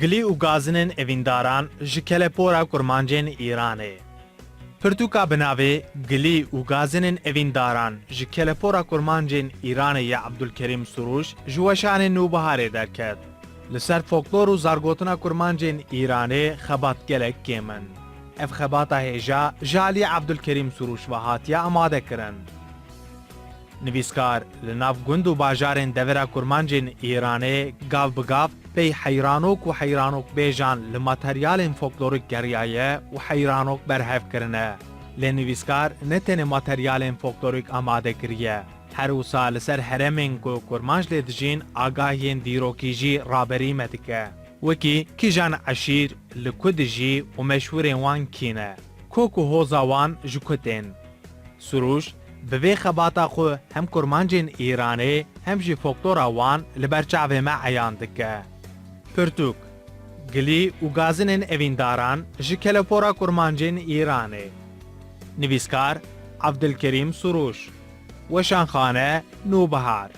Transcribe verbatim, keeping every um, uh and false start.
Gilî û gazinên evîndaran ji kelepora kurmancên Îranê. Pirtûka bi navê Gilî û gazinên evîndaran ji kelepora kurmancên Îranê ya Ebdulkerîm Surûş ji weşanê Nûbiharê derket. Li ser folklor û zargotina kurmancên Îranê xebat gelek kêm in. Ev xebata hêja ji alî Ebdulkerîm Surûş ve hatiye amadekirin. Nivîskar li nav gund û bajarên devera kurmancên Îranê gav bi gav pey heyranok û heyranokbêjan li materyalên folklorîk geriyaye û heyranok berhev kirine. Lê nivîskar ne tenê materyalên folklorîk amade kiriye, her wisa li ser herêmên ku kurmanc lê dijîn agahiyên dîrokî jî raberî me dike. Wekî kîjan eşîr, li ku dijî û meşhûrên wan kî ne? Kok û hoza wan ji ku tên? Surûş bi vê xebata xwe hem kurmancên Îranê hem jî folklora wan li ber çavê me eyan dike. Pirtûk, Gilî û gazinên evîndaran ji kelepora kurmancên Îranê. Nivîskar, Abdilkerîm Surûş. Weşanxane, Nûbihar.